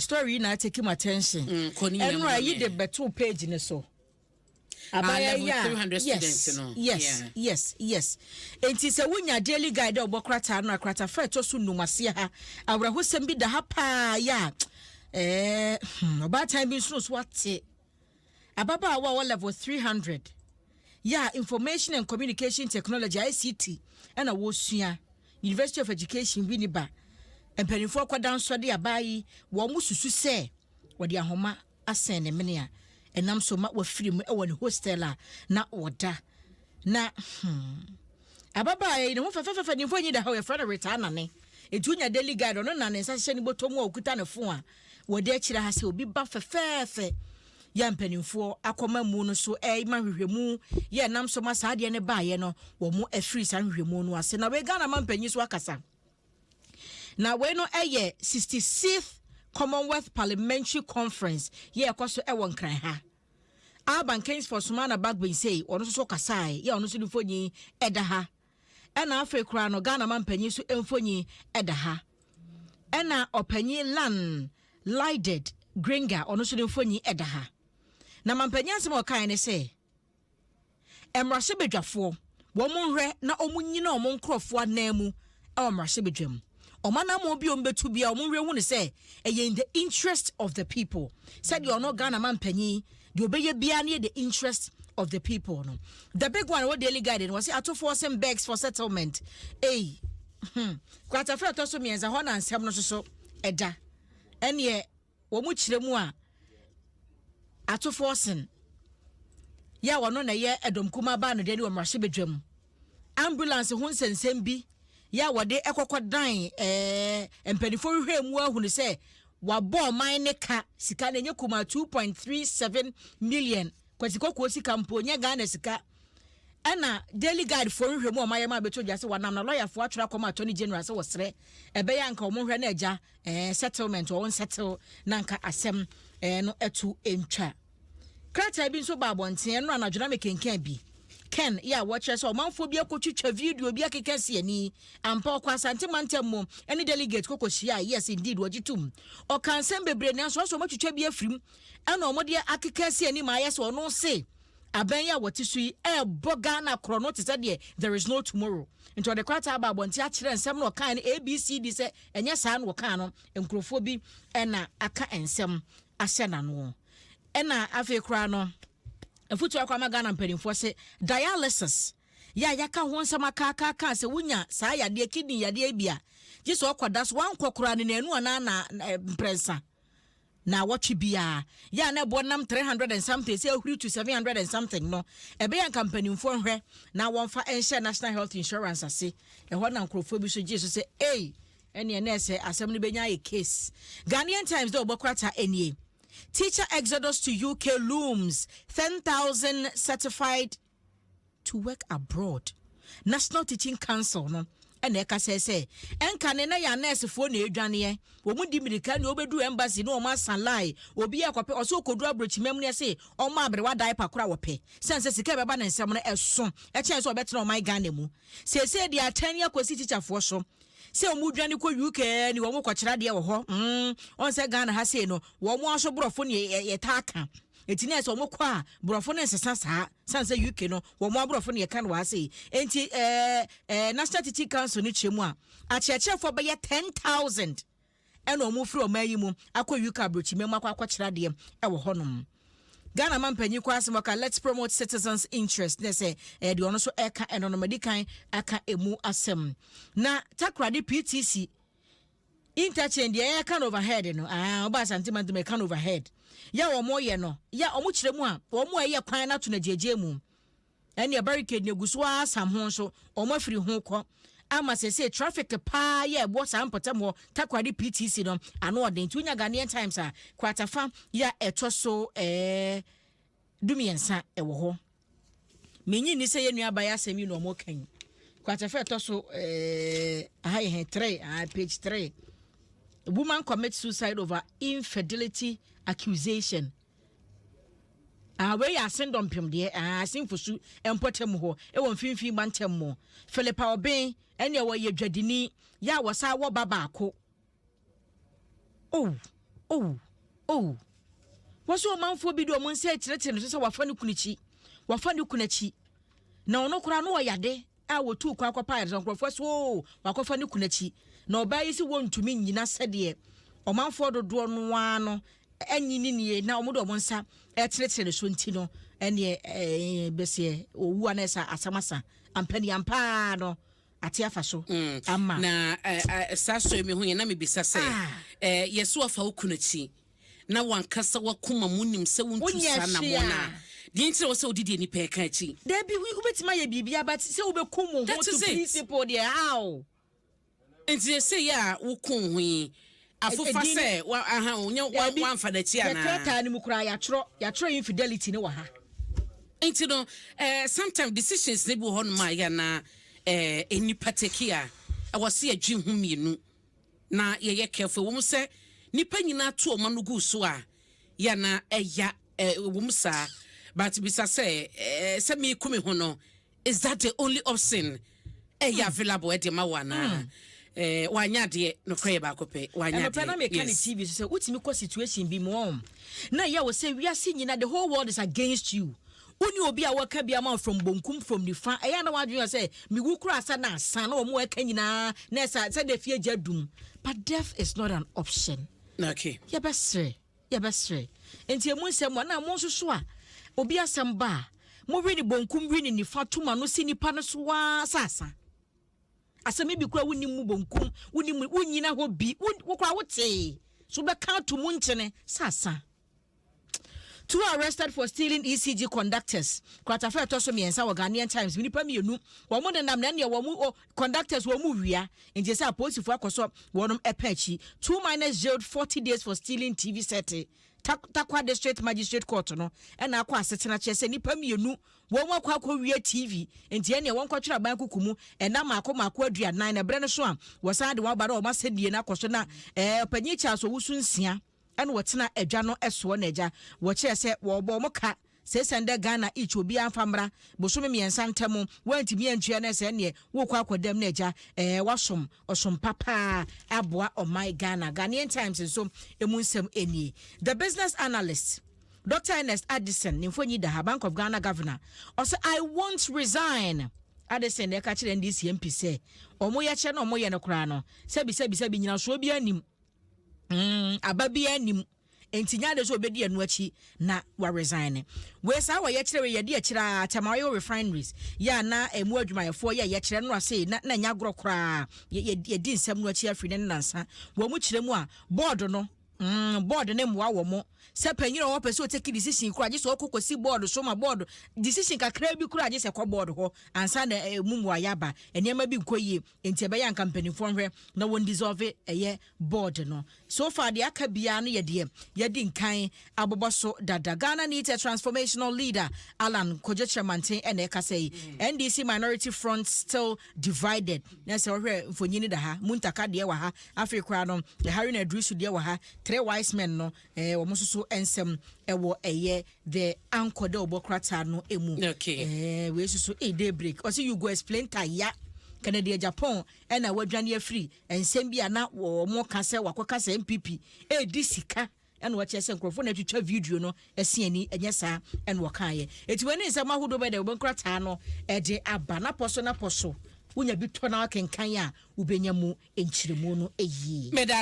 Story yi na take my attention. Kɔ ne nyinaa mu Ɛno a yi ma de me. bɛto page ne so. Ah, Abaya level yi a 300 yes students no. Yes. Yes, enti sɛ wonya Daily Guide a ɔbɔ krataa no a, krataa fa ɛtɔ so num aseɛ ha, awerɛhosɛm bi da ha paa yɛ a ɔbaatan bi nso so ate ababaawa a ɔwɔ level 300 yɛ a information and communication technology, ICT, ɛna wɔresua, University of Education bi ne ba. Mpanimfoɔ kɔda nsɔde abaa yi, wɔn mo susu sɛ wɔde ahoma asɛn ne mene a ɛnam so ma wafiri mu ɛwɔ ne hostel a na wɔda. Na ababaawa yi ne ho fɛfɛɛfɛ, ne mfonyin da ha, yɛfrɛ no Rita Nane. Etu nya Daily Guide, ɔno na ne nsa hyehyɛ ne bɔtɔ mu a okuta ne phone a wɔde akyerɛ ha sɛ obi ba fɛfɛɛfɛ yɛ. Mpanimfoɔ akɔma mu no so ɛma hwehwɛmu yɛ nam so ma saa adeɛ no baayɛ no, wɔn mo afiri saa hwehwɛmu no ase. Na wei Ghana ma mpanyin so akasa na wei no ɛyɛ 66th Commonwealth Parliamentary Conference yɛ ɛkɔ so ɛwɔ Nkran ha. Alban Kingsford Sumana Bagbin sei ɔno nso so kasae yɛ, ɔno nso ne mfonyin ɛda ha. Ɛna afei koraa no, Ghana ma mpanyin so mfonyin ɛda ha, ɛna ɔpanyin Lan Lided Gringa, ɔno nso ne mfonyin ɛda ha. Na mampanyin asɛm a ɔkae ne sɛ mmarahyɛbadwafoɔ wɔn nhwɛ na wɔn nyina wɔn nkurɔfoɔ anan mu ɛwɔ mmarahyɛbadwam. Ɔmo anammɔn bi a wɔn bɛtu bi a, wɔn nhwɛ hu ne sɛ ɛyɛ in the interest of the people, sɛdeɛ ɔno Ghana ma mpanyin deɛ ɔbɛyɛ biara no yɛ the interest of the people no. The big one wɔ Daily Guide no, wɔsɛ Ato Forson begs for settlement. Ei, kwatafɛ ɛtɔ so mmiɛnsa hɔ na nsɛm no soso ɛda. Ɛneɛ wɔn mu kyerɛ mu a, Ato Forson yɛ a wɔno na ɛyɛ ɛdɔm kuma baa no deɛ ne wɔ mmarahyɛbadwam, ambulance ho nsɛnsɛm bi yɛ a wɔde ɛkɔkɔ dan mpanimfoɔ hwehwɛ mu ahunu sɛ wabɔ ɔman ne ka sika na enye kuma 2.37 million kwasikɔkɔɔ sika mpo nye Ghana sika. Ɛna Daily Guide foɔ nhwɛ mu a ɔmayɛ ma abɛto dwa sɛ wɔnam na lɔyafoɔ atwerɛ akɔma Attorney General sɛ wɔsrɛ ɛbɛyɛ anka ɔmo hwɛ no agya settlement ɔwɔ nsettle na nka asɛm no ɛto ntwa. Krataa bi nso ba abɔnten ɛno anadwo na mekenkan bi ken yɛ a wɔkyerɛ sɛ ɔmanfoɔ bi akɔtwitwa video bi akeka si ani ampa ɔkɔ Asante mantam mu ɛne delegate kɔkɔ hyia. Yes indeed, wɔgye tom, ɔka nsɛm bebree, nanso ɔsɛ ɔmatwitwa bi afirim ɛna ɔmode akeka si ani ma ayɛ sɛ ɔno se abɛn yi a wɔte so yi ɛɛbɔ Ghana korɔ no te sɛ deɛ there is no tomorrow. Nti ɔde krataa aba abɔnten akyerɛ nsɛm na ɔkan no ABCD sɛ ɛnyɛ saa na ɔkan no. Nkurɔfoɔ bi ɛna aka nsɛm ahyɛ n'ano. Ɛna afei koraa no, afutuo akɔ ama Ghana mpanimfoɔ sɛ dialysis yɛ a yɛaka ho nsɛm akaakaaka sɛ wonya saa yadeɛ, kidney yadeɛ bi a, gye sɛ ɔkɔda so wankɔ koraa ne nanu anaa na mprɛnsa na wɔtwe biara yɛ a na ɛbɔ nam 300 and something sɛ ahuri to 700 and something no. Ɛbɛyɛ nka mpanimfoɔ nhwɛ na wɔmfa nhyɛ National Health Insurance ase. Ɛhɔ na nkurɔfoɔ bi so gye so sɛ ei, ɛneɛ na ɛsɛ asɛm no bɛnya ayɛ case. Ghanaian Times dɛ ɔbɔ krataa nie: "Teacher exodus to UK looms, 10,000 certified to work abroad." National Teaching Council no ɛna ɛka sɛ ɛnka ne na yɛ anɛɛsefoɔ na edwaneɛ, wɔn mu di mirika na wɔbɛdu embassy na wɔn asa line. Obi yɛ kɔpɛ ɔsɛ okodu aburokyimɛ mu na ɛsɛ ɔmo aberewa diaper kora wɔpɛ sɛn sɛ sika ɛbɛba ne nsɛm no ɛso ɛkyɛn sɛ ɔbɛtena ɔman Ghana mu. Seesei deɛ atɛn ne akɔsi tikyafoɔ so sɛ wɔn dwane kɔ UK ni wɔn kɔkyerɛ adeɛ wɔ hɔ. Wɔn sɛ Ghana ha sei no, wɔn aso borɔfo ne yɛtaa ka eti ne sɛ wɔn kɔ a, borɔfo ne nsesa saa san sɛ UK no wɔn aborɔfo ne yɛka no wɔ ase. Enti ɛɛ ɛɛ National Teaching Council no kyerɛ mu a, akyerɛkyerɛfoɔ bɛyɛ 10,000 ɛna wɔn firi ɔman yi mu akɔ UK aburokyimɛ mu akɔ akɔkyerɛ adeɛ ɛwɔ hɔnom. Ghana ma mpanyin kɔ asɛm ɔka "Let's promote citizens' interest" ne sɛ deɛ ɔno nso ɛka ɛno no madi kan aka emu asɛm. Na Takoradi PTC interchange deɛ ɛyɛ kan overhead no, aa ɔba Asante mantam ɛka overhead yɛ a wɔn yɛ no yɛ wɔn kyerɛ mu a, wɔn a ɛyɛ kwan no ato no gyegye mu, ɛne barricade no egu so asam ho nso wɔn afiri ho kɔ ama sese traffic paa yɛ ɛbɔ saa mpɔtam hɔ Takoradi PTC no ano ɔden. Nti wonya Ghanaian Times a, kwatafa yɛ ɛtɔ so 13 ɛwɔ hɔ. Menyi ni sɛ yɛ nua abayɛ asɛm yi na ɔmo kan kwatafa ɛtɔ so aha yɛ hɛn three, ah, page 3: "Woman commit suicide over infidelity accusation." Ah, wei yɛ Asen Dɔmpem deɛ, ah, Asen Fosu mpɔtam hɔ ɛwɔ Mfimfini mantam mu. Philippa Ɔbɛn ɛne wɔyɛ dwadini yɛ a wɔsa wɔ ba baako. Oh, Oh, oh. Wɔsɛ ɔmanfoɔ bi de wɔn nsa rekyerɛkyerɛ ne so sɛ wafa ne kunu akyi, wafa ne kunu akyi. Na ɔno koraa no ɔyade a wɔtuu kwan kɔpa ayaresa nkurɔfoɔ sɛ oo wakɔfa ne kunu akyi. Na ɔbaa yi sɛ wɔntumi nnyina sɛdeɛ ɔmanfoɔ dodoɔ no ara no anyi ne nie na wɔde wɔn nsa rekyerɛkyerɛ ne so nti no ɛneɛ ɛɛ bɛseɛ owu a na ɛsɛ asɛm asa ampani ampaa no ate afa so ama. Na saa sɔe me ho yɛ na mebisa sɛ, Ah. Yɛ so wafa wo kunu akyi na wankasa wakoma mu nim sɛ wontu Wonyɛ saa hwee namɔ no a. a, deɛ nti na wɔ sɛ wode deɛ nipa ɛka akyi? Dabi, wobɛtumi ayɛ biribi but sɛ wobɛkum wo ho That to is it. please people deɛ, how? Nti ɛsɛ yɛ a woko wo ho yi afofa Ɛdin- sɛ aha wonyɛ Dabi, wamfa n'akyi yɛ anaa? krataa no mu koraa yɛatwerɛ infidelity no wɔ ha. Nti no sometimes decisions ne bi wɔ hɔnom a yɛ na nipa take a ɛwɔ sɛ yɛdwe ho mmienu na yɛyɛ careful. Ɛwɔ mu sɛ nipa nyinaa to ɔma no gu so a yɛ na ɛya ɛwɔ mu saa, but bisa sɛ meeku me ho no, is that the only option ɛyɛ available ɛde ma wo anaa? Wanyɛ adeɛ nokorɛ yɛ baako pɛ, wanyɛ Ɛnɔpɛ na adeɛ. meka ne TV so sɛ wotumi kɔ situation bi mu ɔm na ɛyɛ wɔ sɛ wiase nyina, the whole world is against you, wone obi a wɔka bi ama wo from bonkum, from nifa, ɛyɛ na wadwene sɛ mewu kora asa na asa na wɔn wɔka nyinaa na ɛsa sɛ de fie gya dum, but death is not an option. Yɛbɛsrɛ nti emu nsɛm a na mo nso so a obi asɛm ba a mowe ne bonkum, we ne nifa, toma no si nipa no so waa sɛ asa asɛm bi kora wonim mu bonkum, wonim wonyina hɔ bi wo kora wotee so wobɛka ato mu nkyene sɛ asa. Two arrested for stealing ECG conductors. Kratafa ɛtɔ so mmiɛnsa wɔ Ghanaian Times. Nipa mmienu wɔn mo nenam na ɛneɛ wɔn mo conductors wɔn mo wia nti sɛ apolisifoɔ akɔ so wɔn ɛpɛ akyi. Two minors jailed 40 days for stealing TV set. Tarkwa District Magistrate Court no ɛna akɔ asetena kyerɛ sɛ nipa mmienu wɔn mo akɔ wia TV nti ɛneɛ wɔn kɔtwerɛ aban kuku mu ɛna maako maako 40 na ɛbrɛ no so a wɔsan de wɔn aba na wɔn asɛdie no akɔ so na ɔpanyin Charles Owusu nsia ɛna wɔtena adwa no soɔ na agya wɔkyerɛ sɛ wɔbɔ ɔmo ka 600 Ghana each, obiara mfa mmra bosome 3 ntam. Wɔntumi antua no sɛ neɛ wokɔ akɔdam no agya wasom ɔsom papaa aboa ɔman Ghana. Ghanaian Times nso emu nsɛm nie. The Business Analyst, Dr Ernest Addison ne mfonyi da ha. Bank of Ghana governor ɔsɛ, "I won't resign." Addison na ɛka kyerɛ NDC MP sɛ ɔmo yɛ kyɛ na ɔmo yɛ no koraa no sɛbi sɛbi sɛbi nyinasoɔ bi anim aba bi anim nti nya de sɛ obɛdi ɛno akyi na waresign. Wei saa wɔyɛ kyerɛ wei yɛde akyerɛ a Tema Oil Refineries yɛ a na ɛmu adwumayɛfoɔ yɛ yɛkyerɛ no ase na nya agorɔ koraa. Yɛdi nsɛm no akyi afiri ne nansa wɔn mu kyerɛ mu a board no board ne mmoa wɔ mo sɛ panyin a wɔpɛ sɛ ɔtake decision koraa gye sɛ ɔkɔ kɔsi board so ma board decision kakra bi koraa gye sɛ kɔ board hɔ ansa na emu mu ayɛ aba. Nneɛma bi nkɔ yie nti ɛbɛyɛ anka mpanimfoɔ nhwɛ na wɔn dissolve ɛyɛ board no. So far deɛ aka biara no yɛ deɛ yɛdi nkan abobɔ so dada. Ghana needs a transformational leader, Alan Kojo Kyerematen ɛna ɛkasa yi. NDC minority front still divided na sɛ ɔhwɛ mfonyin da ha, Muntaka deɛ wɔ ha, afei koraa no Haruna Iddrisu deɛ wɔ ha. Three wise men no wɔn nso so nsɛm ɛwɔ ɛyɛ The Anchor dɛ ɔbɔ krataa no emu. Wei nso so day break ɔsi, "You go explain taya." Kennedy Agyapong ɛna wadwane afiri nsɛm bi a na wɔn ka sɛ wakɔka sɛ NPP ɛredi sika ɛna wɔkyerɛ sɛ nkurɔfoɔ na atwitwa video no ɛsi ani ɛnyɛ saa ɛna wɔkaeɛ. Eti wɔn ne nsɛm ahodoɔ bɛyɛ dɛ wɔn krataa no ɛde aba napɔ so napɔ so wonya bi tɔ na wakenkan a wobɛnya mu nkyerɛmu no yie. Meda